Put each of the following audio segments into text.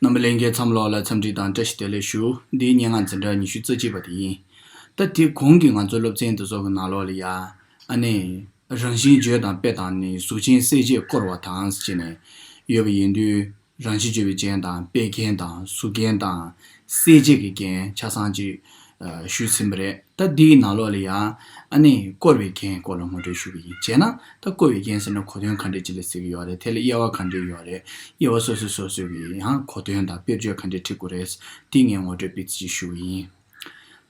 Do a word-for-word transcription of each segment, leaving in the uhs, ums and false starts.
རྣམ་པ་ལྷན་རྒྱས་ཚང་མ་ལོག་ལ་འཚམས་འདྲི་དང་བཀྲ་ཤིས་བདེ་ལེགས་ཞུ། འདི་སྙན་ངག་འཛིན་གྲྭ་ཉི་ཤུ་རྩ་གཅིག་པ་དེ་ཡིན། ད་དེ་གོང་གི་ང་ཚོ་སློབ་ཚན་དེ་ཚོ་གི་ནང་ལོགས་ལ་ཡ། ཨ་ནི། རང་བཞིན་བརྗོད་དང་དཔེ་དང་ནི་གཟུགས་ཅན་གསལ་བྱེད་བསྐོར་བ་དང་ཟེར་ནས་ཡོད་པ་ཡིན་དུས། རང་བཞིན་བརྗོད་པའི་རྒྱན་དང་དཔེ་རྒྱན་དང་གཟུགས་རྒྱན་དང་གསལ་བྱེད་ཀྱི་རྒྱན་ཆ་ཚང་ཅིག་ཞུས་ཟིན་པ་རེད། ད་འདིའི་ནང་ལོགས་ལ་ཡང་ཨ་ནི་བསྐོར་བའི་རྒྱན་སྐོར་ལ་ངོ་སྤྲོད་ཞུ་གི་ཡིན། བྱས་ན་ད་བསྐོར་བའི་རྒྱན་ཟེར་ན་གོ་དོན་ག་འདྲས་ཅིག་ལ་ཟེར་གི་ཡོད་རེད། དེ་ལ་དབྱེ་བ་ག་འདྲས་ཡོད་རེད། དབྱེ་བ་སོ་སོ་སོ་སོ་གི་ཡང་གོ་དོན་དང་དཔེར་བརྗོད་ག་འདྲས་འབྲི་དགོས་རེད། འདི་ངས་ངོ་སྤྲོད་སྤེལ་ཚིག་ཞུ་གི་ཡིན།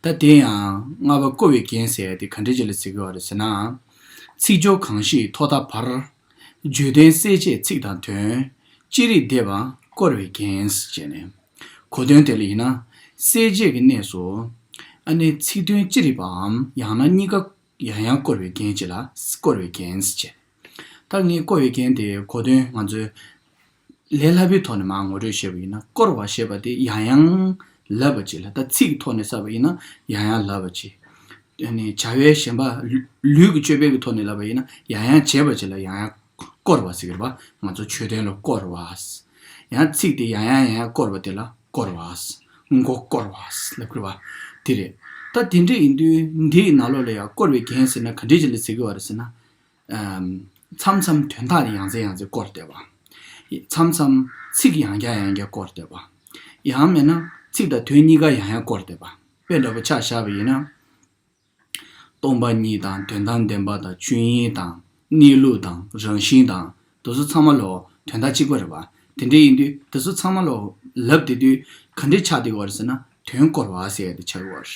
ད་དེ་ཡང་ལྔ་པ་བསྐོར་བའི་རྒྱན་ཟེར་ཡ་དེ་ག་འདྲས་ཅིག་ལ་ཟེར་གི་ཡོད་རེད་ཟེར་ན། ཚིག་སྦྱོར་གང་ཞིག་ཐོག་མཐའ་བར། བརྗོད་དོན་གསལ་བྱེད་ཚིག་དང་དོན། ཅི་རིགས་འདེབས་པ་བསྐོར་བའི་རྒྱན་ཟེར་ནས། གོ་དོན་དེ་ལ་ཡིན་ན། གསལ་བྱེད་ཀྱི་གནས་སུ། ཨ་ནི་ཚིག་དོན་ཅི་རིགས་པའམ་ཡང་ན་གཉིས་ཀ་ཡང་ཡང་བསྐོར་བའི་རྒྱན་ཅིག་ལ་བསྐོར་བའི་རྒྱན་ཟེར། ད་ངས་བསྐོར་བའི་རྒྱན་དེ་གོ་དོན་ང་ཚོས་ལས་སླ་པོའི་ཐོག་ནས་མར་ངོ་སྤྲོད་བྱས་པ་ཡིན་ན། བསྐོར་བ་ཞེས་པ་དེ་ཡང་ཡང་ལབ་པ་ཅིག་ལ། ད་ཚིག་གི་ཐོག་ནས་བསགས་པ་ཡིན་ན་ཡང་ཡང་ལབ་པ་ཅིག་ཨ་ནི་བྱ་བའི་ཞེན་པ་ལུས་ལུས་ཀྱི་སྤྱོད་པའི་གི་ཐོག་ནས་ལབ་པ་ཡིན་ན་ཡང་ཡང་བྱས་པ་ཅིག་ལ་ཡང་ཡང་བསྐོར་བ་ཟེར་གི་རེད་པ། ང་ཚོ་མཆོད་རྟེན་ལ་བསྐོར་བ། ཡང་ཚིག་དེ་ཡང་ཡང་ཡང་ཡང་བསྐོར་བ་དེ་ལ་བསྐོར་བ། མགོ་བསྐོར་བ་ལབ་གི་རེད་པ། དེ་རེད། ད་དེ་འདྲ་ཡིན་དུས་འདིའི་ནང་ལོགས་ལ་ཡང་བསྐོར་བའི་རྒྱན་ཟེར་ན་ག་འདྲས་ཅིག་ལ་ཟེར་གི་ཡོད་རེད་ཟེར་ན། མཚམས་མཚམས་དོན་དག་དེ་ཡང་རྩེ་ཡང་རྩེ་བསྐོར་བསྡད་པ། མཚམས་མཚམས་ཚིག་ཡང་བསྐྱར་ཡང་བསྐྱར་བསྐོར་བསྡད་པ། ཡང་མིན་ན་ཚིག་དང་དོན་གཉིས་ཀ་ཡང་ཡང་བསྐོར་བསྡད་པ། དཔེ་འདྲ་པོ་ཆ་བཞག་པ་ཡིན་ན། སྟོང་པ་ཉིད་དང་དོན་དམ་བདེན་པ་དང་ཆོས་དབྱིངས་དང་གནས་ལུགས་དང་རང་བཞིན་དང་དེ་ཚོ་ཚང་མ་ལོ་དོན་དག་གཅིག་པ་རེད་པ། དེ་འདྲ་ཡིན་དུས་དེ་ཚོ་ཚང་མ་ལོ་ལབ་བསྡད་དུས་ག་འདྲས་ཆགས་བསྡད་ཡོད་རེད་ཟེར་ན། དོན་བསྐོར་བ་ཟེར་ཡ་དེ་ཆགས་ཡོད་རེད།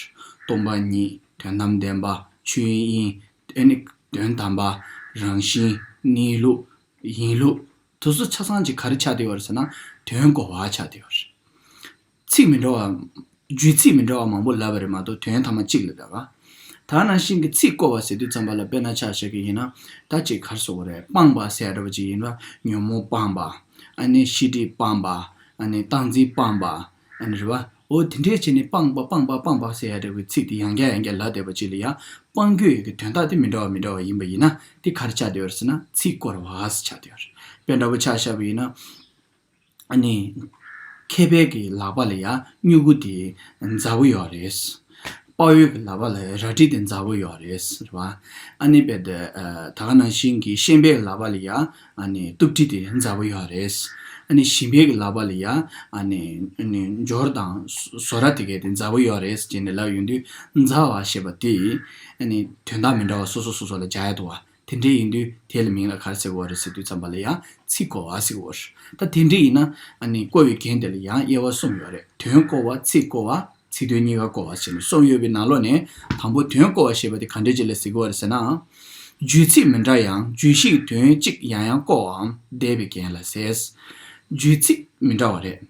སྟོང་པ་ཉིད། དོན་དམ་བདེན་པ། ཆོས་དབྱིངས། ཨ་ནི་དོན་དམ་པ། རང་བཞིན། གནས་ལུགས། ཡིན་ལུགས། དེ་ཚོ་ཆ་ཚང་ཅིག་ག་རེ་ཆགས་བསྡད་ཡོད་རེད་ཟེར་ན། དོན་བསྐོར་བ་ཆགས་བསྡད་ཡོད་རེད། ཚིག་མི་འདྲ་བ། བརྗོད་ཚིག་མི་འདྲ་བ་མང་པོ་ལབ་པ་རེད་མ་གཏོགས་དོན་ཐ་མ་གཅིག་ལ་བསྡད་པ། ད་ནང་བཞིན་གྱི་ཚིག་བསྐོར་བ་ཟེར་དུས་ཙམ་པ་ལ་དཔེར་ན་ཆ་བཞག་གི་ཡིན་ན། ད་ཅིག་ག་རེ་ཟེར་དགོས་རེད། སྤངས་པ་ཟེར་ཡ་འདྲ་པོ་ཅིག་ཡིན་པ། ཉོན་མོངས་སྤངས་པ། ཨ་ནི་ཤེས་སྒྲིབ་སྤངས་པ། ཨ་ནི་སྟངས་འཛིན་སྤངས་པ། ཨ་ནི་རེད་པ། འོ་དེ་འདྲས་བྱས་ནས་སྤངས་པ་སྤངས་པ་སྤངས་པ་ཟེར་ཡ་འདྲ་བའི་ཚིག་དེ་ཡང་བསྐྱར་ཡང་བསྐྱར་ལབ་བསྡད་པ་ཅིག་ལ་ཡང་སྤང་རྒྱུ་ཡི་གི་དོན་དག་དེ་མི་འདྲ་བ་མི་འདྲ་བ་ཡིན་པ་ཡིན་ན། དེ་ག་རེ་ཆགས་བསྡད་ཡོད་རེད་ཟེར་ན། ཚིག་བསྐོར་བ་ཟེར་ཆགས་བསྡད་ཡོད་རེད། དཔེ་འདྲ་པོ་ཆ་བཞག་པ་ཡིན་ན། ཨ་ནི། མཁས་པའི་གི་ལག་པ་ལ་ཡ་སྨྱུ་གུ་དེ་མཛའ་བོ་ཡོད་རེད། དཔའ་བོའི་གི་ལག་པ་ལ་རལ་གྲི་དེ་མཛའ་བོ་ཡོད་རེད། རེད་པ། ཨ་ནི་དཔེ་དེ་ད་ག་ནང་བཞིན་གྱི་ཤན་པའི་ལག་པ་ལ་ཡ་ཨ་ནི་གཏུབ་གྲི་དེ་མཛའ་བོ་ཡོད་རེད། ཨ་ནི་ཞིང་པའི་གི་ལག་པ་ལ་ཡ་ཨ་ནི་ཨ་ནི་འབྱོར་དང་བཟོ་ར་དེ་གས་དེ་མཛའ་བོ་ཡོད་རེད་ཅེས་ནས་ལབ་ཡོང་དུས། མཛའ་བ་ཞེས་པ་དེ་ཨ་ནི་དོན་དག་མི་འདྲ་བ་སོ་སོ་སོ་སོ་ལ་སྦྱར་ཡ་འདུག་པ། དེ་འདྲས་ཡིན་དུས་དེ་ལ་མིང་ལ་ག་རེ་ཟེར་གྱི་ཡོད་རེད་ཟེར་དུས་ཙམ་པ་ལ་ཡ་ཚིག་བསྐོར་བ་ཟེར་གྱི་ཡོད་རེད། ད་དེ་འདྲས་ཡིན་ན་ཨ་ནི་བསྐོར་བའི་རྒྱན་དེ་ལ་ཡང་དབྱེ་བ་གསུམ་ཡོད་རེད། དོན་བསྐོར་བ། ཚིག་བསྐོར་བ། ཚིག་དོན་གཉིས་ཀ་བསྐོར་བ་ཟེར་ནས་གསུམ་ཡོད་པའི་ནང་ལོགས་ནས་དང་པོ་དོན་བསྐོར་བ་ཞེས་པ་དེ་ག་འདྲས་ཅིག་ལ་ཟེར་གྱི་ཡོད་རེད་ཟེར་ན། བརྗོད་ཚིག་མི་འདྲ་ཡང་བརྗོད་གཞིའི་དོན་གཅིག་ཡང་ཡང་བསྐོར་བའམ་འདེབས་པའི་རྒྱན་ལ་ཟེར། བརྗོད་ཚིག་མི་འདྲ་བ་རེད།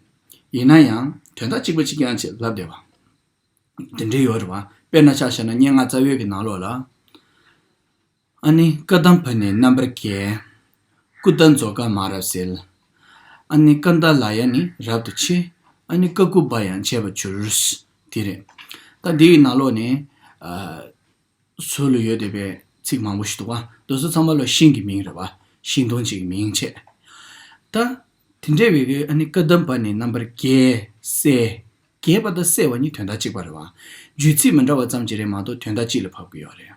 ཡིན་ན་ཡང་དོན་དག་གཅིག་པ་གཅིག་རྐྱང་ཅིག་ལབ་བསྡད་པ། དེ་འདྲས་ཡོད་རེད་པ། དཔེར་ན་ཆ་བཞག་ན་སྙན་ངག་རྩ་བའི་གི་ནང་ལོགས་ལ། ཨ་ནི་བཀའ་གདམས་པ་ནི་རྣམ་པར་རྒྱལ། སྐུ་བལྟམས་མཛོ་དཀར་མང་རབ་གསལ། ཨ་ནི་སྐར་མདའ་ལ་ཡ་ནི་རབ་ཏུ་ཕྱེ། ཨ་ནི་བཀའ་བསྒོ་བ་ཡང་བྱས་པར་གྱུར། དེ་རེད། ད་འདི་ཡི་ནང་ལོགས་ནས་ཨ། ཟུར་ལ་ཡོད་བསྡད་པའི་ཚིག་མང་པོ་ཞིག་འདུག་པ། དེ་ཚོ་ཚང་མ་ལོ་ཤིང་གི་མིང་རེད་པ། ཤིང་སྡོང་གཅིག་གི་མིང་བྱས། ད་དེ་འདྲ་བའི་གི་ཨ་ནི་བཀའ་གདམས་པ་ནི་རྣམ་པར་རྒྱལ། གསལ། རྒྱས་པ་དང་གསལ་བ་གཉིས་དོན་དག་གཅིག་པ་རེད་པ། བརྗོད་ཚིག་མི་འདྲ་བ་ཙམ་གཅིག་རེད་མ་གཏོགས་དོན་དག་གཅིག་ལ་བབས་ཀྱི་ཡོད་རེད།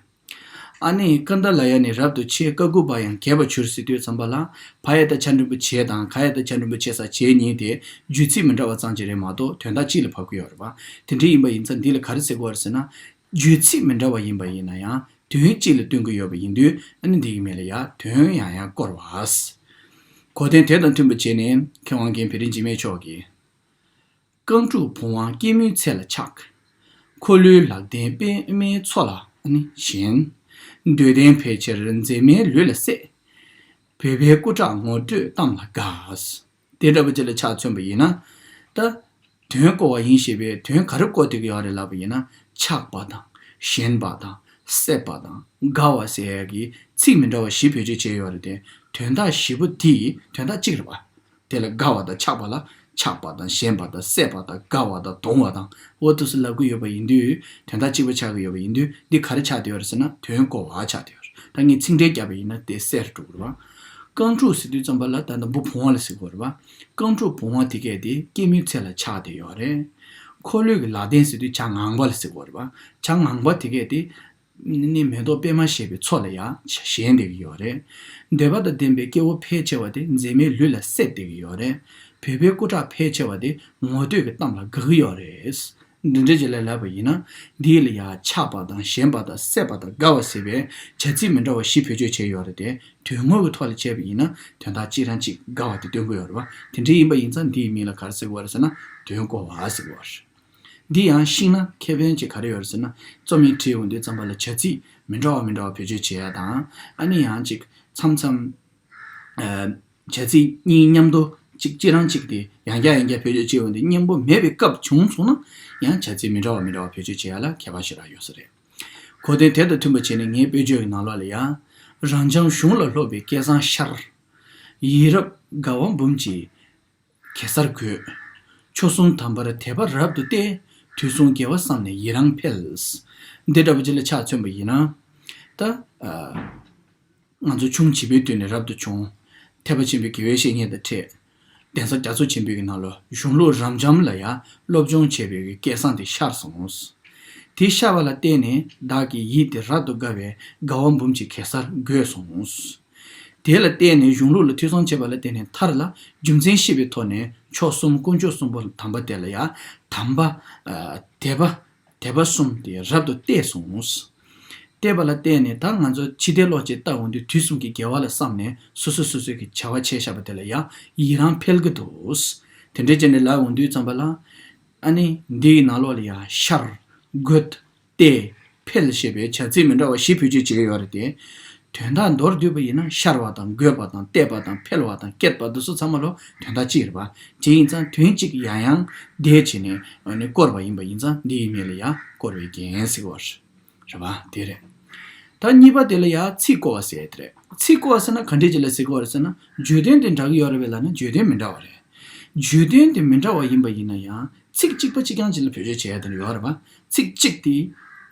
ཨ་ནི་སྐར་མདའ་ལ་ཡ་ནི་རབ་ཏུ་ཕྱེ། བཀའ་བསྒོ་བ་ཡང་བྱས་པར་གྱུར་ཟེར་དུས་ཙམ་པ་ལ། བ་ཡ་བཏགས་ཕྱ་འགྲེང་བུ་བྱས་དང་། ག་ཡ་བཏགས་གྱ་འགྲེང་བུ་བྱེད་ས་བྱས་གཉིས་དེ་བརྗོད་ཚིག་མི་འདྲ་བ་ཙམ་གཅིག་རེད་མ་གཏོགས་དོན་དག་གཅིག་ལ་བབས་ཀྱི་ཡོད་རེད་པ། དེ་འདྲ་ཡིན་པ་ཡིན་ཙང་འདི་ལ་ག་རེ་ཟེར་དགོས་རེད་ཟེར་ན། བརྗོད་ཚིག་མི་འདྲ་བ་ཡིན་པ་ཡིན་ན་ཡང་དོན་གཅིག་ལ་སྟོན་གྱི་ཡོད་པ་ཡིན་དུས། ཨ་ནི་འདི་གི་མིང་ལ་ཡ་དོན་ཡང་ཡང་བསྐོར་བ། གོ་དོན་དེ་དང་མཐུན་པ་བྱས་ནས་མཁས་དབང་རྒན་བེ་རི་འཇིགས་མེད་མཆོག་གིས། རྐང་དྲུག་བུང་བ་སྐྱེད་མོས་ཚལ་ལ་ཆགས། འཁོར་ལོའི་ལག་རྟེན་པདྨའི་མཚོ་ལ་ཨ་ནི་ཞེན། འདོད་ལྡན་ཕལ་ཆེར་མཛེས་མའི་ལུས་ལ་སྲེད། བོད་པའི་སྐུ་དྲག་ངོ་སྤྲོད་གཏམ་ལ་དགའ། དེ་འདྲ་པོ་ཅིག་ལ་ཆ་མཚོན་པ་ཡིན་ན། ད་དོན་བསྐོར་བ་ཡིན་ཞེས་པའི་དོན་ག་རེ་བསྐོར་བསྡད་ཀྱི་ཡོད་རེད་ལབ་པ་ཡིན་ན། ཆགས་པ་དང་ཞེན་པ་དང་སྲེད་པ་དང་དགའ་བ་ཟེར་ཡ་གི་ཚིག་མི་འདྲ་བ་བཞི་བེད་སྤྱོད་བྱས་ཡོད་རེད་དེ། དོན་དག་བཞི་པོ་དེ་དོན་དག་གཅིག་རེད་པ། དེ་ལ་དགའ་བ་དང་ཆགས་པ་ལ་ཆགས་པ་དང་ཞེན་པ་དང་སྲེད་པ་དང་དགའ་བ་དང་གདུང་བ་དང་། འོ་དེ་ཚོ་ལབ་ཀྱི་ཡོད་པ་ཡིན་དུས་དོན་དག་གཅིག་པ་ཆགས་ཀྱི་ཡོད་པ་ཡིན་དུས། འདི་ག་རེ་ཆགས་བསྡད་ཡོད་རེད་ཟེར་ན། དོན་བསྐོར་བ་ཆགས་བསྡད་ཡོད་རེད། ད་ངས་ཚིག་འགྲེལ་བརྒྱབ་པ་ཡིན་ན་དེ་གསལ་རུ་འགྲོ་གི་རེད་པ། རྐང་ཕྲུག་ཟེར་དུས་ཙམ་པ་ལ་ད་ལྟ་འབུ་བུང་བ་ལ་ཟེར་གྱི་ཡོད་རེད་པ། རྐང་ཕྲུག་བུང་བ་དེ་གས་དེ་སྐྱེད་མོས་ཚལ་ལ་ཆགས་བསྡད་ཡོད་རེད། འཁོར་ལོའི་གི་ལག་ལྡན་ཟེར་དུས་བྱ་ངང་པ་ལ་ཟེར་གྱི་ཡོད་རེད་པ། བྱ་ངང་པ་དེ་གས་དེ་ནི་མེ་ཏོག་པད་མ་ཞེས་པའི་མཚོ་ལ་ཡང་ཞེན་བསྡད་ཀྱི་ཡོད་རེད། འདོད་པ་དང་ལྡན་པའི་སྐྱེ་བོ་ཕལ་ཆེ་བ་དེ་མཛེས་མའི་ལུས་ལ་སྲེད་བསྡད་ཀྱི་ཡོད་རེད། བོད་པའི་སྐུ་དྲག་ཕལ་ཆེ་བ་དེ་ངོ་བསྟོད་ཀྱི་གཏམ་ལ་དགའ་གི་ཡོད་རེད། འདི་འདྲ་ཅིག་ལ་ལབ་པ་ཡིན་ན། འདི་ལ་ཡང་ཆགས་པ་དང་ཞེན་པ་དང་སྲེད་པ་དང་དགའ་བ་ཟེར་བའི་བྱ་ཚིག་མི་འདྲ་བ་བཞི་བེད་སྤྱོད་བྱས་ཡོད་རེད་དེ། དོན་དངོས་ཀྱི་ཐོག་ལ་བྱས་པ་ཡིན་ན་དོན་དག་གཅིག་རང་གཅིག་དགའ་བ་དེ་སྟོན་གྱི་ཡོད་རེད་པ། དེ་འདྲ་ཡིན་པ་ཡིན་ཙང་འདི་ཡི་མིང་ལ་ག་རེ་ཟེར་གྱི་ཡོད་རེད་ཟེར་ན། དོན་སྐོར་བ་ཟེར་གྱི་ཡོད་རེད། འདི་ཡང་ཤེས་ན་ཁེ་ཕན་ཅིག་ག་རེ་ཡོད་རེད་ཟེར་ན། རྩོམ་ཡིག་བྲིས་ཡོང་དུས་ཙམ་པ་ལ་བྱ་ཚིག་མི་འདྲ་བ་མི་འདྲ་བ་བེད་སྤྱོད་བྱེད་ཡ་དང་། ཨ་ནི་ཡང་ཅིག་མཚམས་མཚམས། ཨ། བྱ་ཚིག་གཉིས་མཉམ་དུ་གཅིག་གཅིག་རང་གཅིག་དེ་ཡང་བསྐྱར་ཡང་བསྐྱར་བེད་སྤྱོད་བྱེད་ཡོང་དུས་སྙན་པོ་མེད་པའི་སྐབས་བྱུང་སོང་ན་ཡང་བྱ་ཚིག་མི་འདྲ་བ་མི་འདྲ་བ་བེད་སྤྱོད་བྱེད་ཡ་ལ་ཁྱད་པར་ཞེ་དྲག་ཡོད་ས་རེད། གོ་དོན་དེ་དང་མཐུན་པ་བྱས་ནས་ངའི་དཔེར་བརྗོད་ཀྱི་ནང་ལོགས་ལ་ཡང་། རབ་འབྱམས་གཞུང་ལ་སློབ་པའི་སྐལ་བཟང་ཤར། ཡིད་རབ་དགའ་བ་འབུམ་གྱིས་གེ་སར་དགོད། མཆོག་གསུམ་དམ་པར་དད་པ་རབ་ཏུ་གཏད། དུས་གསུམ་དགེ་བ་བསམས་ནས་ཡི་རང་འཕེལ། འདི་འདྲ་བ་ཅིག་ལ་ཆ་མཚོན་པ་ཡིན་ན། ད། ཨ། ང་ཚོ་ཆུང་བྱིས་པའི་དུས་ནས་རབ་ཏུ་བྱུང་། ཐེག་པ་ཆེན་པོའི་དགེ་བའི་བཤེས་གཉེན་དང་འཕྲད། གདན་ས་རྒྱ་མཚོ་ཆེན་པོའི་གི་ནང་ལ་གཞུང་ལུགས་རབ་འབྱམས་ལ་ཡང་སློབ་སྦྱོང་བྱས་པའི་གི་སྐལ་བཟང་དེ་ཤར་སོང་། དེ་ཤར་བ་ལ་བརྟེན་ནས་བདག་གི་ཡིད་དེ་རབ་ཏུ་དགའ་བའི་དགའ་བ་འབུམ་གྱིས་གེ་སར་དགོད་སོང་། དེ་ལ་བརྟེན་ནས་གཞུང་ལུགས་ལ་ཐོས་བསམ་བྱས་པ་ལ་བརྟེན་ནས་མཐར་ལ་རྒྱུ་མཚན་ཤེས་པའི་ཐོག་ནས་མཆོག་གསུམ་དཀོན་མཆོག་གསུམ་པོ་དམ་པ་དེ་ལ་ཡང་དམ་པ། ཨ། དད་པ། དད་པ་གསུམ་དེ་རབ་ཏུ་གཏད་སོང་། གཏད་པ་ལ་བརྟེན་ནས་ད་ང་ཚོ་ཕྱི་བལྟས་ལོག་ཅིག་ལྟ་འོང་དུས་དུས་གསུམ་གྱི་དགེ་བ་ལ་བསམས་ནས་སོ་སོ་སོ་སོའི་གི་བྱ་བ་བྱས་བཞག་པ་དེ་ལ་ཡང་ཡི་རང་འཕེལ་གྱི་འདུག། དེ་འདྲའི་ཅན་དེ་ལ་འོང་དུས་ཙམ་པ་ལ། ཨ་ནི་འདིའི་ནང་ལོགས་ལ་ཡང་ཤར། དགོད། གཏད། འཕེལ་ཞེས་པའི་བྱ་ཚིག་མི་འདྲ་བ་བཞི་བེད་སྤྱོད་བྱས་ཡོད་རེད་དེ། དོན་དག་མདོར་བསྡུས་པ་ཡིན་ན་ཤར་བ་དང་དགོད་པ་དང་གཏད་པ་དང་འཕེལ་བ་དང་བསྐྱེད་པ་འདི་ཚོ་ཚང་མ་ལོ་དོན་དག་གཅིག་རེད་པ། དེ་ཡིན་ཙང་དོན་གཅིག་ཡང་ཡང་བསྡད་བྱས་ནས་ཨ་ནི་བསྐོར་བ་ཡིན་པ་ཡིན་ཙང་འདི་ཡི་མིང་ལ་ཡང་བསྐོར་བའི་རྒྱན་ཟེར་གྱི་ཡོད་རེད་པ། དེ་རེད། ད་གཉིས་པ་དེ་ལ་ཡང་ཚིག་བསྐོར་བ་ཟེར་དེ་རེད། ཚིག་བསྐོར་བ་ཟེར་ན་ག་འདྲས་ཅིག་ལ་ཟེར་གྱི་ཡོད་རེད་ཟེར་ན། བརྗོད་དོན་དེ་འདྲ་གི་ཡོད་རེད་པས་ལབ་ན་བརྗོད་དོན་མི་འདྲ་བ་རེད། བརྗོད་དོན་དེ་མི་འདྲ་བ་ཡིན་པ་ཡིན་ན་ཡང་ཚིག་གཅིག་པ་གཅིག་རྐྱང་གཅིག་ལ་བེད་སྤྱོད་བྱེད་ཡ་དེ་འདྲ་ཡོད་རེད་པ། ཚིག་གཅིག་དེ་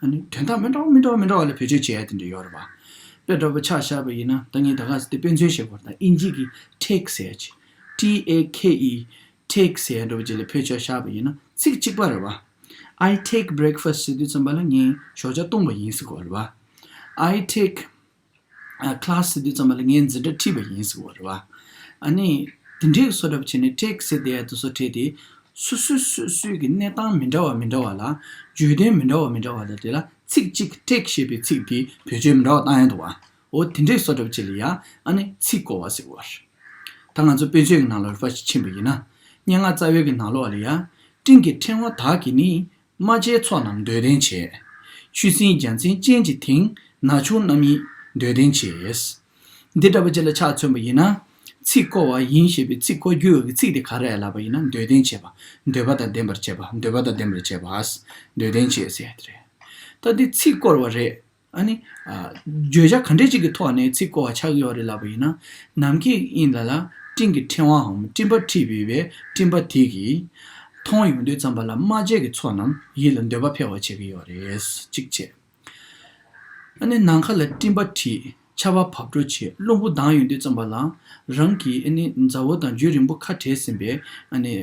ཨ་ནི་དོན་དག་མི་འདྲ་བ་མི་འདྲ་བ་མི་འདྲ་བ་ལ་བེད་སྤྱོད་བྱེད་ཡ་དེ་འདྲ་ཡོད་རེད་པ། དཔེ་འདྲ་པོ་ཆ་བཞག་པ་ཡིན་ན་ད་ངས་ད་ག་ཟེ་དེ་དཔེ་མཚོན་བཤད་དགོས་རེད། ད་དབྱིན་ཇི་གི་take་ཟེར་ཡ་ཅིག། T A K E take་ཟེར་ཡ་འདྲ་པོ་ཅིག་ལ་བེད་སྤྱོད་བཞག་པ་ཡིན་ན་ཚིག་གཅིག་པ་རེད་པ། I take breakfast་ཟེར་དུས་ཙམ་པ་ལ་ངས་ཞོགས་ཇ་བཏུང་བ་ཡིན་ཟེར་དགོས་རེད་པ། I take ཨ། class་ཟེར་དུས་ཙམ་པ་ལ་ངས་འཛིན་གྲྭ་ཁྲིད་པ་ཡིན་ཟེར་བ་རེད་པ། ཨ་ནི་དེ་འདྲའི་བཟོ་འདྲ་བྱས་ནས་take་ཟེར་བསྡད་ཡ་དེ་ཚོ་བྲིས་ཏེ་སོ་སོ་སོ་སོའི་གི་གནས་སྟངས་མི་འདྲ་བ་མི་འདྲ་བ་ལ་བརྗོད་དོན་མི་འདྲ་བ་མི་འདྲ་བ་ལ་དེ་ལ་ཚིག་གཅིག་take་ཞེས་པའི་ཚིག་དེ་བེད་སྤྱོད་མི་འདྲ་བ་བཏང་ཡ་འདུག་པ། འོ་དེ་འདྲའི་བཟོ་འདྲ་བྱས་ལ་ཡ་ཨ་ནི་ཚིག་བསྐོར་བ་ཟེར་བ་རེད། ད་ང་ཚོ་དཔེ་མཛོད་ཀྱི་ནང་ལོགས་ཕར་ཕྱིན་པ་ཡིན་ན། སྙན་ངག་རྩ་བའི་གི་ནང་ལོགས་ལ་ཡ། སྤྲིན་གྱི་ཕྲེང་བ་དག་གིས་ནི། རྨ་བྱའི་ཚོགས་རྣམས་འདོད་ལྡན་བྱེད། ཆུ་སྲིན་རྒྱལ་མཚན་ཅན་གྱི་དེང་། ན་ཆུང་རྣམ་གཉིས་འདོད་ལྡན་བྱེད། འདི་འདྲ་པོ་ཅིག་ལ་ཆ་མཚོན་པ་ཡིན་ན། ཚིག་བསྐོར་བ་ཡིན་ཞེས་པའི་ཚིག་བསྐོར་རྒྱུ་ཡོད་ཀྱི་ཚིག་དེ་ག་རེ་ལབ་པ་ཡིན་ན་འདོད་ལྡན་བྱེད་པ། འདོད་པ་དང་ལྡན་པར་བྱེད་པ། འདོད་པ་དང་ལྡན་པར་བྱེད་པ། འདོད་ལྡན་བྱེད་ཟེར་ཡ་དེ་རེད། ད་འདི་ཚིག་བསྐོར་བ་རེད། ཨ་ནི། ཨ། བརྗོད་བྱ་ག་འདྲས་ཅིག་གི་ཐོག་ནས་ཚིག་བསྐོར་བ་ཆགས་ཀྱི་ཡོད་རེད་ལབ་པ་ཡིན་ན། ནམ་མཁའི་དབྱིངས་ལ་ལ་སྤྲིན་གྱི་ཕྲེང་བའམ་སྤྲིན་པ་འཁྲིགས་པའི་སྤྲིན་པ་དེ་གིས་མཐོང་ཡོང་དུས་ཙམ་པ་ལ་རྨ་བྱའི་གི་ཚོགས་རྣམས་ཡིད་ལ་འདོད་པ་འཕེལ་བར་བྱེད་ཀྱི་ཡོད་རེད། གཅིག་བྱས། ཨ་ནི་ནམ་མཁའ་ལ་སྤྲིན་པ་འཁྲིགས། ཆར་པ་བབས་འགྲོ་བྱེད། རླུང་བུ་ལྡང་ཡོང་དུས་ཙམ་པ་ལ། རང་གི་ཨ་ནི་མཛའ་བོ་དང་རྒྱུན་རིང་པོ་ཁ་བྲལ་ཟིན་པའི་ཨ་ནི་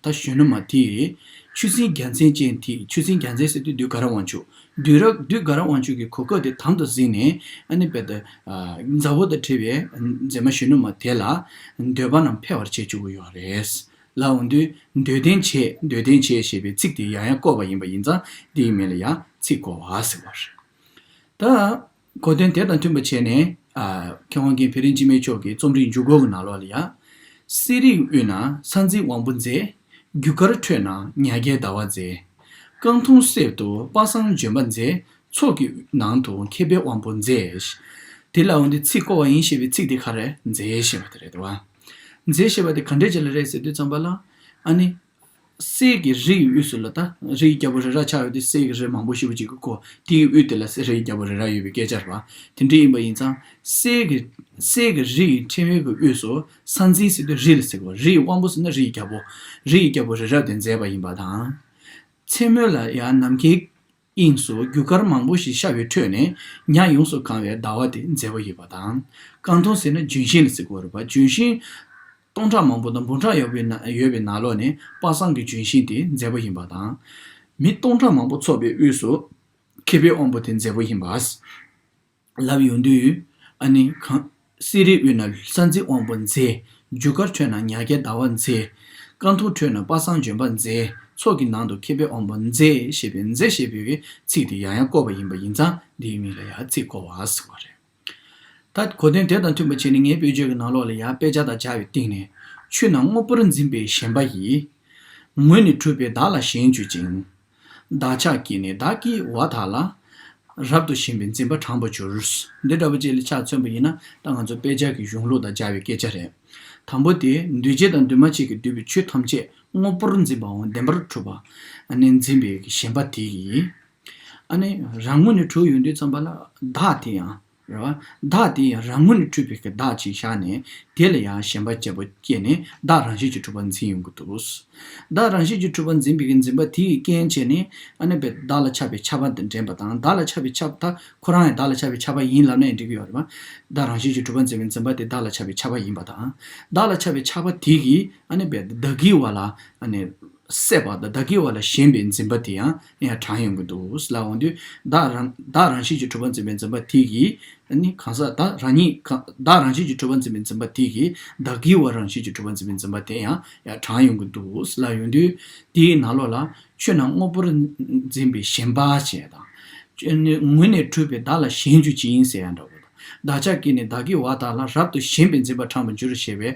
ད་གཞོན་ནུ་མ་དེས་ཆུ་སྲིན་རྒྱལ་མཚན་ཅན་དེ། ཆུ་སྲིན་རྒྱལ་མཚན་ཟེར་དུས་བདུད་དགའ་རབ་དབང་ཕྱུག། བདུད་རབ་བདུད་དགའ་རབ་དབང་ཕྱུག་གི་གོ་སྐབས་དེ་དམ་དུ་འཛིན་ནས་ཨ་ནི་དཔེ་ད་མཛའ་བོ་དང་འཕྲད་པའི་མཛེས་མ་གཞོན་ནུ་མ་དེ་ལ་འདོད་པ་རྣམས་འཕེལ་བར་བྱེད་བཅུག་གི་ཡོད་རེད། ལ་འོང་དུས་འདོད་ལྡན་བྱེད། འདོད་ལྡན་བྱེད་ཞེས་པའི་ཚིག་དེ་ཡང་ཡང་བཀོད་པ་ཡིན་པ་ཡིན་ཙང་འདིའི་མིང་ལ་ཡང་ཚིག་བཀོད་པ་ཟེར་བ་རེད། ད། གོ་དོན་དེ་དང་མཐུན་པ་བྱས་ནས། ཨ། མཁས་དབང་མཁན་བེ་རི་འཇིགས་མེད་མཆོག་གི་རྩོམ་རིག་འཇུག་སྒོ་གི་ནང་ལོགས་ལ་ཡང་། གསེར་རིའི་དབུས་ན་ས་འཛིན་དབང་པོ་མཛེས། རྒྱུ་སྐར་ཁྲོད་ན་ཉ་རྒྱལ་ཟླ་བ་མཛེས། རྐང་འཐུང་གསེབ་ཏུ་པ་སངས་ལྗོན་པ་མཛེས། མཚོ་གི་ནང་དུ་མཁས་པའི་དབང་པོ་མཛེས། དེ་ལ་འོང་དུས་ཚིག་བཀོལ་བ་ཡིན་ཞེས་པའི་ཚིག་དེ་ག་རེ་མཛེས་ཞེས་པ་དེ་རེད་དོ། མཛེས་ཞེས་པ་དེ་ག་འདྲས་ཅིག་ལ་རེད་ཟེར་དུས་ཙམ་པ་ལ། ཨ་ནི། གསེར་གྱི་རི་ཡི་དབུས་སུ་ལ་ད་རི་ཡི་རྒྱལ་པོ་རི་རབ་ཆགས་ཡོད་དུས་གསེར་གྱི་རི་མང་པོ་ཞེ་པོ་ཅིག་གི་སྐོར་དེའི་དབུས་དེ་ལ་གསེར་རི་ཡི་རྒྱལ་པོ་རི་རབ་ཡོད་པའི་སྐད་ཆ་རེད་པ། དེ་འདྲ་ཡིན་པ་ཡིན་ཙང་གསེར་གྱི་གསེར་གྱི་རི་ཡི་ཕྲེང་བའི་གི་དབུས་སུ་ས་འཛིན་ཟེར་དུས་རི་ལ་ཟེར་གོ། རི་ཡི་དབང་པོ་ཟེར་ན་རི་ཡི་རྒྱལ་པོ། རི་ཡི་རྒྱལ་པོ་རི་རབ་དེ་མཛེས་པ་ཡིན་པ་དང་། མཚན་མོ་ལ་ཡང་ནམ་མཁའི་ དབྱིངས་སུ་རྒྱུ་སྐར་མང་པོ་ཞིག་ཤར་བའི་ཁྲོད་ནས་ཉ་ཡོངས་སུ་གང་བའི་ཟླ་བ་དེ་མཛེས་པོ་ཡིན་པ་དང་། རྐང་འཐུང་ཟེར་ན་ལྗོན་ཤིང་ལ་ཟེར་གྱི་ཡོད་རེད་པ། ལྗོན་ཤིང་སྟོང་ཕྲག་མང་པོ་དང་འབུམ་ཕྲག་ཡོད་པའི་ན་ཡོད་པའི་ནང་ལོགས་ནས་པ་སངས་ཀྱི་ལྗོན་ཤིང་དེ་མཛེས་པོ་ཡིན་པ་དང་། མི་སྟོང་ཕྲག་མང་པོ་འཚོགས་པའི་དབུས་སུ་མཁས་པའི་དབང་པོ་དེ་མཛེས་པོ་ཡིན་པ། ལབ་ཡོང་དུས། ཨ་ནི་གང་། གསེར་རིའི་དབུས་ན་ས་འཛིན་དབང་པོ་མཛེས། རྒྱུ་སྐར་ཁྲོད་ན་ཉ་རྒྱལ་ཟླ་བ་མཛེས། རྐང་འཐུང་ཁྲོད་ན་པ་སངས་ལྗོན་པ་མཛེས། ཚོགས་ཀྱི་ནང་དུ་མཁས་པའི་དབང་པོ་མཛེས་ཞེས་པའི་མཛེས་ཞེས་པའི་ཚིག་དེ་ཡང་ཡང་བཀོད་པ་ཡིན་པ་ཡིན་ཙང་འདིའི་མིང་ལ་ཡང་ཚིག་བཀོད་པ་ཟེར་བ་རེད། ད་གོ་དོན་དེ་དང་མཐུན་པ་བྱས་ནས་ངའི་དཔེར་བརྗོད་ཀྱི་ནང་ལོགས་ལ་ཡང་དཔེ་ཆ་དང་སྦྱར་བའི་སྟེང་ནས། ཆུ་ནང་དངོས་པོར་འཛིན་པའི་ཞེན་པ་ཡིས། ངོས་ནས་གྲུབ་པའི་བདག་ལ་ཞེན་གྱུར་ཅིང་། བདག་ཆགས་ཀྱིས་ནི་བདག་གི་བ་དག་ལ། རབ་ཏུ་ཞེན་པའི་འཛིན་པ་དྲངས་པར་འགྱུར། འདི་འདྲ་བོ་ཅིག་ལ་ཆ་མཚོན་པ་ཡིན་ན། ད་ང་ཚོ་དཔེ་ཆ་གི་གཞུང་ལུགས་དང་སྦྱར་བའི་སྐད་ཆ་རེད། དང་པོ་དེ་འདུས་བྱས་དང་འདུས་མ་བྱས་ཀྱིས་བསྡུས་པའི་ཆོས་ཐམས་ཅད་དངོས་པོར་འཛིན་པའམ་བདེན་པར་གྲུབ་པ། ཨ་ནི་འཛིན་པའི་ཞེན་པ་དེ་ཡིས། ཨ་ནི་རང་ངོས་ནས་གྲུབ་ཡོང་དུས་ཙམ་པ་ལ་བདག་དེ་ཡང་། རེད་བ། བདག་དེ་ཡང་རང་ངོས་ནས་གྲུབ་པའི་གི་བདག་ཅིག་བཞག་ནས་དེ་ལ་ཡང་ཞེན་པ་བཅས་པ་སྐྱེས་ནས་བདག་རང་བཞིན་གྱིས་གྲུབ་པ་འཛིན་ཡོང་གི་འདུག། བདག་རང་བཞིན་གྱིས་གྲུབ་པ་འཛིན་པའི་གི་འཛིན་པ་དེ་ཡི་རྐྱེན་བྱས་ནས་ཨ་ནི་བདག་ལ་ཆགས་པའི་ཆགས་པ་དེ་འདྲེན་པ་དང་། བདག་ལ་ཆགས་པའི་ཆགས་པ་ད་ཁོ་རང་ཡང་བདག་ལ་ཆགས་པའི་ཆགས་པ་ཡིན་ལབ་ན་ཡང་འགྲིག་གི་ཡོད་རེད་བ། བདག་རང་བཞིན་གྱིས་གྲུབ་པ་འཛིན་པའི་འཛིན་པ་དེ་བདག་ལ་ཆགས་པའི་ཆགས་པ་ཡིན་པ་དང་། བདག་ལ་ཆགས་པའི་ཆགས་པ་དེ་གིས་ཨ་ནི་བདག་གི་བ་ལ་ཨ་ནི། སྲེད་པ་དང་བདག་གི་བ་ལ་ཞེན་པའི་འཛིན་པ་དེ་ཡང་ཡང་དྲངས་ཡོང་གི་འདུག་ལབ་འོང་དུས། བདག་རང་བདག་རང་བཞིན་གྱིས་གྲུབ་པ་འཛིན་པའི་འཛིན་པ་དེ་གིས་ནི་གང་ཟག་བདག་རང་ཉིད་གང་བདག་རང་བཞིན་གྱིས་གྲུབ་པ་འཛིན་པའི་འཛིན་པ་དེ་གིས་བདག་གི་བ་རང་བཞིན་གྱིས་གྲུབ་པ་འཛིན་པའི་འཛིན་པ་དེ་ཡང་ཡང་དྲངས་ཡོང་གི་འདུག་ལབ་ཡོང་དུས། དེའི་ནང་ལོགས་ལ་ཆོས་རྣམས་དངོས་པོར་འཛིན་པའི་ཞེན་པ་བྱས་དང་། ངོས་ནས་གྲུབ་པའི་བདག་ལ་ཞེན་གྱུར་ཅིང་ཟེར་ཡང་འདྲ་བོ་དང་། བདག་ཆགས་ཀྱིས་ནི་བདག་གི་བ་དག་ལ་རབ་ཏུ་ཞེན་པའི་འཛིན་པ་དྲངས་པར་འགྱུར་ཞེས་པའི།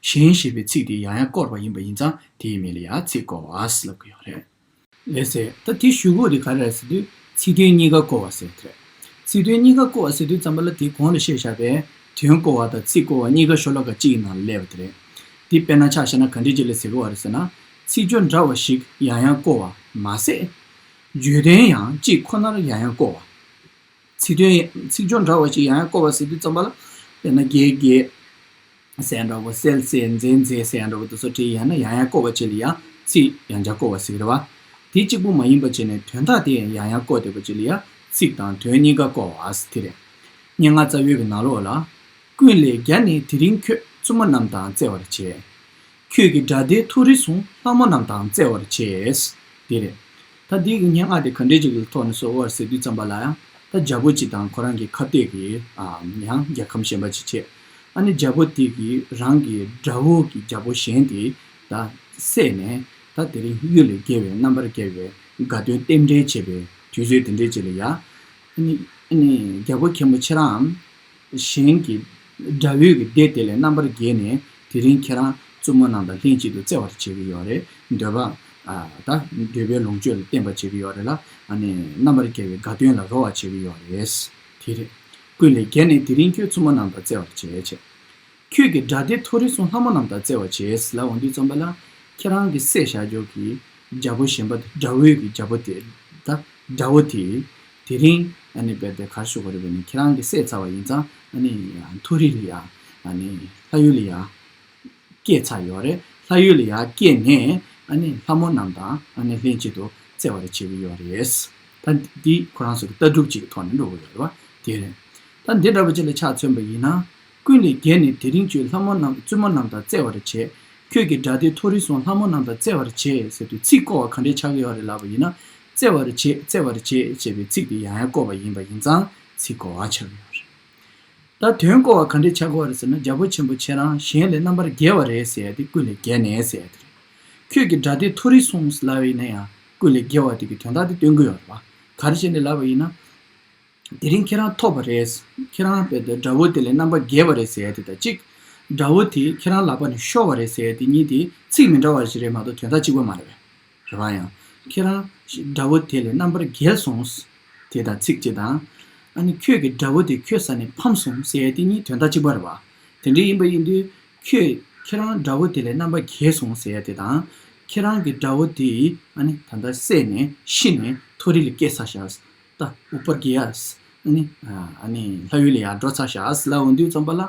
ཞེན་ཞེས་པའི་ཚིག་དེ་ཡང་ཡང་བསྐོར་བ་ཡིན་པ་ཡིན་ཙང་དེའི་མིང་ལ་ཡང་ཚིག་བསྐོར་བ་ལབ་ཀྱི་ཡོད་རེད། ལགས་སེ། ད་དེའི་གཞུག་གུ་དེ་ག་རེ་རེད་ཟེར་དུས་ཚིག་དོན་གཉིས་ཀ་བསྐོར་བ་ཟེར་དེ་རེད། ཚིག་དོན་གཉིས་ཀ་བསྐོར་བ་ཟེར་དུས་ཙམ་པ་ལ་དེའི་གོང་ལ་བཤད་བཞག་པའི་དོན་བསྐོར་བ་དང་ཚིག་བསྐོར་བ་གཉིས་ཀ་ཤོ་ལོ་ཀ་གཅིག་གི་ནང་ལ་སླེབས་པ་དེ་རེད། དེ་དཔེར་ན་ཆ་བཞག་ན་ག་འདྲས་ཅིག་ལ་ཟེར་གྱི་ཡོད་རེད་ཟེར་ན། ཚིག་སྦྱོར་འདྲ་བ་ཞིག་ཡང་ཡང་བསྐོར་བ་མ་ཟད། བརྗོད་དོན་ཡང་གཅིག་ཁོ་ནར་ཡང་ཡང་བསྐོར་བ། ཚིག་དོན་ཚིག་སྦྱོར་འདྲ་བ་ཞིག་ཡང་ཡང་བསྐོར་བ་ཟེར་དུས་ཙམ་པ་ལ། དཔེར་ན་རྒྱལ་རྒྱལ་ཟེར་ཡང་འདྲ་བོ། གསལ་གསལ་མཛེས་མཛེས་ཟེར་ཡང་འདྲ་བོ་དེ་ཚོ་བྲིས་ཡང་ན་ཡང་ཡང་བསྐོར་བ་ཅིག་ལ་ཡང་ཚིག་ཡང་བསྐྱར་བསྐོར་བ་ཟེར་གྱི་རེད་བ། དེ་གཅིག་པུ་མ་ཡིན་པ་བྱས་ནས་དོན་དག་དེ་ཡང་ཡང་བསྐོར་བསྡད་པ་ཅིག་ལ་ཡང་ཚིག་དང་དོན་གཉིས་ཀ་བསྐོར་བ་ཟེར་དེ་རེད། སྙན་ངག་རྩ་བའི་གི་ནང་ལོགས་ལ། ཀུན་ལས་བརྒྱ་ནི་དེ་རིང་ཁྱོད། བཙུན་མོ་རྣམས་དང་རྩེ་བར་བྱེད། ཁྱོད་ཀྱི་དགྲ་སྡེ་མཐོ་རིས་སུ་ལྷ་མོ་རྣམས་དང་རྩེ་བར་བྱེད། དེ་རེད། ད་འདི་གི་སྙན་ངག་དེ་ག་འདྲས་ཅིག་གི་ཐོག་ནས་བཟོས་པ་རེད་ཟེར་དུས་ཙམ་པ་ལ་ཡང་ད་རྒྱལ་པོ་གཅིག་དང་ཁོ་རང་གི་ཁ་གཏད་ཀྱི་ཨ་ཡང་རྒྱལ་ཁམས་གཞན་པ་ཅིག་བྱས། ཨ་ནི་རྒྱལ་པོ་དེ་གིས་རང་གི་དགྲ་བོ་གི་རྒྱལ་པོ་གཞན་དེ་ད་བསད་ནས་ད་དེ་རིང་གཡུལ་ལས་རྒྱལ་བའི་རྣམ་པར་རྒྱལ་བའི་དགའ་སྟོན་རྟེན་འབྲེལ་བྱེད་པའི་དུས་ཚོད་དེ་འདྲས་ཅིག་ལ་ཡ། ཨ་ནི་ཨ་ནི་རྒྱལ་པོ་མཁན་པོ་ཁྱེད་རང་གཞན་གྱི་དགྲ་བོའི་གི་སྡེ་དེ་ལས་རྣམ་པར་རྒྱལ་ནས་དེ་རིང་ཁྱེད་རང་བཙུན་མོ་རྣམས་དང་ལྷན་ཅིག་ཏུ་རྩེ་བར་བྱེད་ཀྱི་ཡོད་རེད། འདོད་པ། ཨ་ད་འདོད་པའི་ལོངས་སྤྱོད་ལ་བརྟེན་པར་བྱེད་ཀྱི་ཡོད་རེད་ལ། ཨ་ནི་རྣམ་པར་རྒྱལ་བའི་དགའ་སྟོན་ལ་རོལ་བར་བྱེད་ཀྱི་ཡོད་རེད། དེ་རེད། ཀུན་ལས་བརྒྱ་ནི་དེ་རིང་ཁྱོད། བཙུན་མོ་རྣམས་དང་རྩེ་བར་བྱེད་ཅེས། ཁྱོད་ཀྱི་དགྲ་སྡེ་མཐོ་རིས་སུ་ལྷ་མོ་རྣམས་དང་རྩེ་བར་བྱེད་ལབ་འོང་དུས་ཙམ་པ་ལ། ཁྱེད་རང་གི་བསད་བཞག་རྒྱུ་གི་རྒྱལ་པོ་གཞན་པ་དེ་དགྲ་བོའི་གི་རྒྱལ་པོ་དེ། ད་དགྲ་བོ་དེ་དེ་རིང་ཨ་ནི་རྦད་དེ་ག་རེ་ཞུ་དགོས་རེད་པས་ནི། ཁྱེད་རང་གིས་བསད་ཚར་བ་ཡིན་ཙང་ཨ་ནི་མཐོ་རིས་ལ་ཡ་ཨ་ནི་ལྷ་ཡུལ་ལ་ཡ་སྐྱེས་ཚར་ཡོད་རེད། ལྷ་ཡུལ་ལ་ཡ་སྐྱེས་ནས་ཨ་ནི་ལྷ་མོ་རྣམས་དང་ཨ་ནི་ལྷན་ཅིག་ཏུ་རྩེ་བར་བྱེད་ཀྱི་ཡོད་རེད། ད་འདི་ཁོ་རང་ཚོ་གི་ལྟ་གྲུབ་ཅིག་གི་ཐོག་ནས་འགྲོ་གི་ཡོད་རེད་བ། དེ་རེད། ད་འདི་འདྲ་བོ་ཅིག་ལ་ཆ་མཚོན་པ་ཡིན་ན། ཀུན་ལས་བརྒྱ་ནི་དེ་རིང་ཁྱོད། ལྷ་མོ་རྣམས་བཙུན་མོ་རྣམས་དང་རྩེ་བར་བྱེད། ཁྱོད་ཀྱི་དགྲ་སྡེ་མཐོ་རིས་སུ་ལྷ་མོ་རྣམས་དང་རྩེ་བར་བྱེད་ཟེར་དུས་ཚིག་བསྐོར་བ་ག་འདྲས་ཆགས་ཀྱི་ཡོད་རེད་ལབ་པ་ཡིན་ན། རྩེ་བར་བྱེད། རྩེ་བར་བྱེད་ཅེས་པའི་ཚིག་དེ་ཡང་ཡང་བསྐོར་བ་ཡིན་པ་ཡིན་ཙང་ཚིག་བསྐོར་བ་ཆགས་ཀྱི་ཡོད་རེད། ད་དོན་བསྐོར་བ་ག་འདྲས་ཆགས་ཀྱི་ཡོད་རེད་ཟེར་ན། རྒྱལ་པོ་ཆེན་པོ་ཁྱེད་རང་གཞན་ལས་རྣམ་པར་རྒྱལ་བ་རེད་ཟེར་ཡ་དེ་ཀུན་ལས་བརྒྱ་ནས་ཟེར་ཡ་དེ་རེད། ཁྱོད་ཀྱི་དགྲ་སྡེ་མཐོ་རིས་སུ་ལབ་པ་ཡིན་ན་ཡང་ཀུན་ལས་བརྒྱ་བ་དེ་གི་དོན་དག་དེ་སྟོན་གྱི་ཡོད་རེད་བ། ག་རེ་བྱས་ནས་ལབ་པ་ཡིན་ན། དེ་རིང་ཁྱེད་རང་ཐོབ་པ་རེད། ཁྱེད་རང་རྦད་དེ་དགྲ་བོ་དེ་ལས་རྣམ་པར་རྒྱལ་བ་རེད་ཟེར་ཡ་དེ་དང་གཅིག། དགྲ་བོ་དེ་ཁྱེད་རང་ལག་པ་ནས་ཤོར་བ་རེད་ཟེར་ཡ་དེ་གཉིས་དེ་ཚིག་མི་འདྲ་བ་ཞིག་རེད་མ་གཏོགས་དོན་དག་གཅིག་པ་མ་རེད་པས། རེད་བ། ཡང་ཁྱེད་རང་དགྲ་བོ་དེ་ལས་རྣམ་པར་རྒྱལ་སོང་། དེ་དང་ཚིག་གཅིག་དང་། ཨ་ནི་ཁྱོད་ཀྱི་དགྲ་བོ་དེ་ཁྱོད་ས་ནས་ཕམ་སོང་ཟེར་ཡ་དེ་གཉིས་དོན་དག་གཅིག་པ་རེད་བ། དེ་འདྲ་ཡིན་པ་ཡིན་དུས་ཁྱོད་ཁྱེད་རང་དགྲ་བོ་དེ་ལས་རྣམ་པར་རྒྱལ་སོང་ཟེར་ཡ་དེ་དང་། ཁྱེད་རང་གི་དགྲ་བོ་དེ་ཨ་ནི་ད་ལྟ་བསད་ནས་ཤི་ནས་མཐོ་རིས་ལ་སྐྱེས་ཚར་ཤག། ད་ཨུ་པར་གྱི་ཡ། ཨ་ནི་ཨ་ནི་ལྷ་ཡུལ་ལ་ཡར་འགྲོ་ཚར་ཤག་ཟེར་ལབ་འོང་དུས་ཙམ་པ་ལ།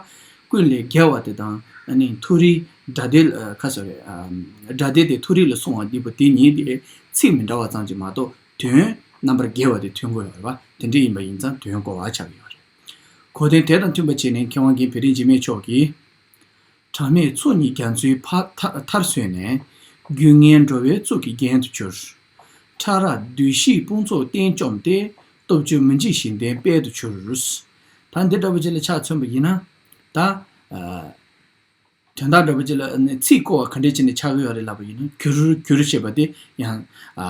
ཀུན་ལས་རྒྱལ་བ་དེ་དང་ཨ་ནི་མཐོ་རིས་དགྲ་སྡེ་ཁ་སོ་རེད། དགྲ་སྡེ་དེ་མཐོ་རིས་ལ་སོང་བ་འདི་པོ་དེ་གཉིས་དེ་ཚིག་མི་འདྲ་བ་ཙམ་གྱིས་མ་གཏོགས་དོན་ རྣམ་པར་རྒྱལ་བ་དེ་ཐོན་གྱི་ཡོད་རེད་པ། དེ་འདྲ་ཡིན་པ་ཡིན་ཙང་དོན་གོ་བ་ཆགས་ཀྱི་ཡོད་རེད། གོ་དོན་དེ་དང་མཐུན་པ་བྱས་ནས་མཁས་དབང་རྒན་བེ་རི་འཇིགས་མེད་མཆོག་གིས། གྲངས་མེད་ཚོགས་གཉིས་རྒྱ་མཚོའི་ཕ་མཐའ་མཐར་སོན་ནས། རྒྱུད་ངན་འགྲོ་བའི་གཙུག་གི་རྒྱན་དུ་གྱུར། ཕྲ་རགས་བདུད་བཞིའི་དཔུང་ཚོགས་གཏན་བཅོམ་སྟེ། སྟོབས་བཅུ་མི་འཇིགས་བཞི་ལྡན་དཔལ་དུ་གྱུར། ད་འདི་འདྲ་པོ་ཅིག་ལ་ཆ་མཚོན་པ་ཡིན་ན། ད་ཨ་དོན་དག་འདྲ་པོ་ཅིག་ལ་ཨ་ནི་ཚིག་བཀོལ་བ་ག་འདྲས་བྱས་ནས་ཆགས་ཀྱི་ཡོད་རེད་ལབ་པ་ཡིན་ན། གྱུར་གྱུར་ཞེས་པ་དེ་ཡང་ཨ་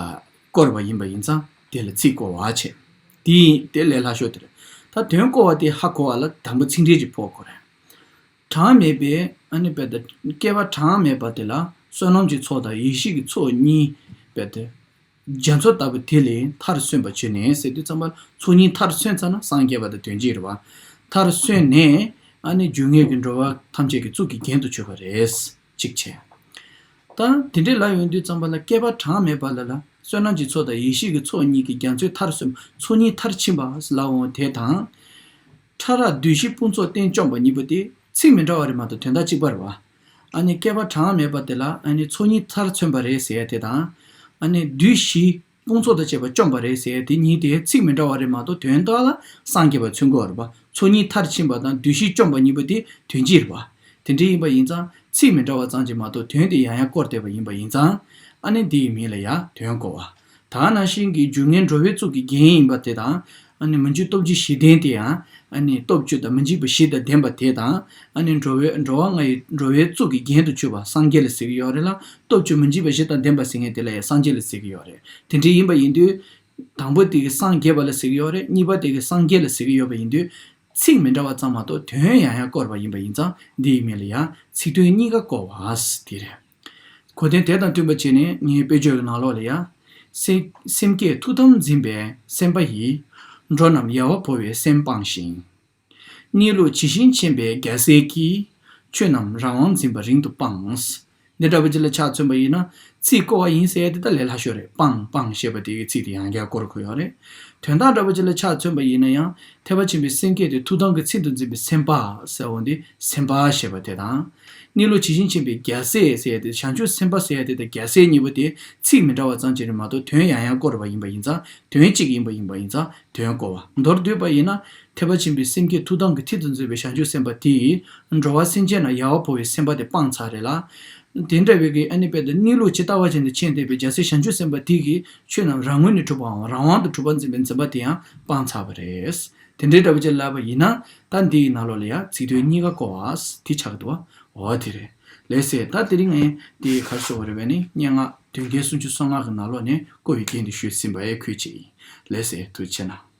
བཀོལ་བ་ཡིན་པ་ཡིན་ཙང་དེ་ལ་ཚིག་བཀོལ་བ་བྱས། དེ་ཡིན་དེ་ལས་སླ་ཤོས་དེ་རེད། ད་དོན་བཀོལ་བ་དེ་ཧ་གོ་བ་ལ་དང་པོ་ཚིག་འགྲེལ་ཅིག་ཕོག་དགོས་རེད། གྲངས་མེད་པའི་ཨ་ནི་དཔེ་དེ་བསྐལ་པ་གྲངས་མེད་པ་དེ་ལ་བསོད་ནམས་ཀྱི་ཚོགས་དང་ཡེ་ཤེས་ཀྱི་ཚོགས་གཉིས་དཔེ་དེ་རྒྱ་མཚོ་ལྟ་བུ་དེ་ལས་མཐར་སོན་པ་བྱས་ནས་ཟེར་དུས་ཙམ་པ་ལ་ཚོགས་གཉིས་མཐར་སོན་ཚར་ན་སངས་རྒྱས་པ་དང་དོན་གཅིག་རེད་པ། མཐར་སོན་ནས་ཨ་ནི་རྒྱུད་ངན་གྱི་འགྲོ་བ་ཐམས་ཅད་ཀྱི་གཙུག་གི་རྒྱན་དུ་གྱུར་པ་རེད། གཅིག་བྱས། ད་དེ་འདྲའི་ལ་ཡོང་དུས་ཙམ་པ་ལ་བསྐལ་པ་གྲངས་མེད་པ་ལ་ལ་བསོད་ནམས་ཀྱི་ཚོགས་དང་ཡེ་ཤེས་ཀྱི་ཚོགས་གཉིས་ཀྱི་རྒྱ་མཚོའི་མཐར་སོན་ཚོགས་གཉིས་མཐར་ཕྱིན་པ་ལ་འོང་དེ་དང་། ཕྲ་རགས་བདུད་བཞིའི་དཔུང་ཚོགས་གཏན་བཅོམ་པ་གཉིས་པོ་དེ་ཚིག་མི་འདྲ་བ་རེད་མ་གཏོགས་དོན་དག་གཅིག་པ་རེད་བ། ཨ་ནི་བསྐལ་པ་གྲངས་མེད་པ་དེ་ལ་ཨ་ནི་ཚོགས་གཉིས་མཐར་སོན་པ་རེད་ཟེར་ཡ་དེ་དང་། ཨ་ནི་བདུད་བཞིའི་དཔུང་ཚོགས་དང་བཅས་པ་བཅོམ་པ་རེད་ཟེར་ཡ་དེ་གཉིས་དེ་ཚིག་མི་འདྲ་བ་རེད་མ་གཏོགས་དོན་དག་ལ་སངས་རྒྱས་པ་མཚོན་གྱི་ཡོད་རེད་པ། ཚོགས་གཉིས་མཐར་ཕྱིན་པ་དང་བདུད་བཞིས་བཅོམ་པ་གཉིས་པོ་དེ་དོན་གཅིག་རེད་པ། དེ་འདྲ་ཡིན་པ་ཡིན་ཙང་ཚིག་མི་འདྲ་བ་ཙམ་གྱིས་མ་གཏོགས་དོན་དེ་ཡང་ཡང་བསྐོར་བསྡད་པ་ཡིན་པ་ཡིན་ཙང་། ཨ་ནི་འདི་ཡི་མིང་ལ་ཡང་དོན་གོ་བ། ད་ག་ནང་བཞིན་གྱི་རྒྱུད་ངན་འགྲོ་བའི་གཙུག་གི་རྒྱན་ཡིན་པ་དེ་དང་། ཨ་ནི་མི་འཇིགས་སྟོབས་བཅུ་བཞི་ལྡན་དེ་ཡང་། ཨ་ནི་སྟོབས་བཅུ་དང་མི་འཇིགས་པ་བཞི་དང་ལྡན་པ་དེ་དང་། ཨ་ནི་འགྲོ་བའི་འགྲོ་བ་ལྔ་ཡི་འགྲོ་བའི་གཙུག་གི་རྒྱན་དུ་གྱུར་པ་སངས་རྒྱས་ལ་ཟེར་གྱི་ཡོད་རེད་ལ། སྟོབས་བཅུ་མི་འཇིགས་པ་བཞི་དང་ལྡན་པ་ཟེར་མཁན་དེ་ལ་ཡང་སངས་རྒྱས་ལ་ཟེར་གྱི་ཡོད་རེད། དེ་འདྲ་ཡིན་པ་ཡིན་དུས། དང་པོ་དེ་གི་སངས་རྒྱས་པ་ལ་ཟེར་གྱི་ཡོད་རེད། གཉིས་པ་དེ་གི་སངས་རྒྱས་ལ་ཟེར་གྱི་ཡོད་པ་ཡིན་དུས། ཚིག་མི་འདྲ་བ་ཙམ་མ་གཏོགས་དོན་ཡང་ཡང་བསྐོར་བ་ཡིན་པ་ཡིན་ཙང་འདི་ཡི་མིང་ལ་ཡང་ཚིག་དོན་གཉིས་ཀ་བསྐོར་བ་ཟེར་དེ་རེད། གོ་དོན་དེ་དང་མཐུན་པ་བྱས་ནས་ངའི་དཔེ་བརྗོད་ཀྱི་ནང་ལོགས་ལ་ཡང་། སེམས་སེམས་བསྐྱེད་ཐུགས་དམ་འཛིན་པའི་སེམས་དཔའ་ཡིས། འགྲོ་རྣམས་ཡལ་བར་བོར་བའི་སེམས་སྤངས་ཤིང་། གནས་ལུགས་ཇི་བཞིན་མཁྱེན་པའི་རྒྱལ་སྲས་ཀྱིས། ཆོས་རྣམས་རང་དབང་འཛིན་པ་རིང་དུ་སྤངས། འདི་འདྲ་པོ་ཅིག་ལ་ཆ་མཚོན་པ་ཡིན་ན་ཚིག་བསྐོར་བ་ཡིན་ཟེར་ཡ་དེ་ད་ལས་སླ་ཤོས་རེད། སྤངས་སྤངས་ཞེས་པ་དེ་གི་ཚིག་དེ་ཡང་བསྐྱར་བསྐོར་དགོས་ཡོད་རེད། དོན་དག་འདྲ་པོ་ཅིག་ལ་ཆ་མཚོན་པ་ཡིན་ན་ཡང་ཐེག་པ་ཆེན་པོའི་སེམས་བསྐྱེད་དེ་ཐུགས་དམ་གྱི་ཚུལ་དུ་འཛིན་པའི་སེམས་དཔའ་ཟེར་བ་འདི་སེམས་དཔའ་ཞེས་པ་དེ་དང་། གནས་ལུགས་ཇི་བཞིན་མཁྱེན་པའི་རྒྱལ་སྲས་ཟེར་ཡ་དེ་བྱང་ཆུབ་སེམས་དཔའ་ཟེར་ཡ་དེ་དང་རྒྱལ་སྲས་གཉིས་པོ་དེ་ཚིག་མི་འདྲ་བ་ཙམ་ཅིག་རེད་མ་གཏོགས་དོན་ཡང་ཡང་བསྐོར་བ་ཡིན་པ་ཡིན་ཙང་དོན་གཅིག་ཡིན་པ་ཡིན་པ་ཡིན་ཙང་། དོན་གོ་བ། མདོར་བསྡུས་པ་ཡིན་ན། ཐེག་པ་ཆེན་པོའི་སེམས་བསྐྱེད་ཐུགས་དམ་གྱི་མཐིལ་དུ་འཛིན་པའི་བྱང་ཆུབ་སེམས་དཔའ་དེ་ཡིས། འགྲོ་བ་སེམས་ཅན་རྣམས་ཡལ་བར་བོར་བའི་སེམས་དཔའ་དེ་སྤངས་ཚར་རེད་ལ། དེ་འདྲ་བའི་གི་ཨ་ནི་དཔེ་དེ་གནས་ལུགས་ཇི་ལྟ་བ་བཞིན་དུ་མཁྱེན་བསྡད་པའི་རྒྱལ་སྲས་བྱང་ཆུབ་སེམས་དཔའ་དེ་གིས་ཆོས་རྣམས་རང་ངོས་ནས་གྲུབ་པའམ་རང་དབང་དུ་གྲུབ་པར་འཛིན་པའི་འཛིན་པ་དེ་ཡང་སྤངས་ཚར་བ་རེད། དེ་འདྲའི་འདྲ་བ་ཅིག་ལབ་པ་ཡིན་ན། ད་འདིའི་ནང་ལོགས་ལ་ཡང་ཚིག་དོན་གཉིས་ཀ་བསྐོར་བ་དེ་ཆགས་འདུག་བ། འོ་དེ་རེད། ལགས་སེ། ད་དེ་རིང་ངས་དེའི་གར་ཤོར་བ་རེད་པས་ནི་སྙན་ངག་དོན་རྒྱན་སུམ་ཅུ་སོ་ལྔ་གི་ནང་ལོགས་ནས་བསྐོར་བའི་རྒྱན་དེ་ཞུས་ཟིན་པ་ཨེ་ཁུལ་གཅིག་ཡིན། ལགས་སེ། ཐུགས་རྗེ་གནང་།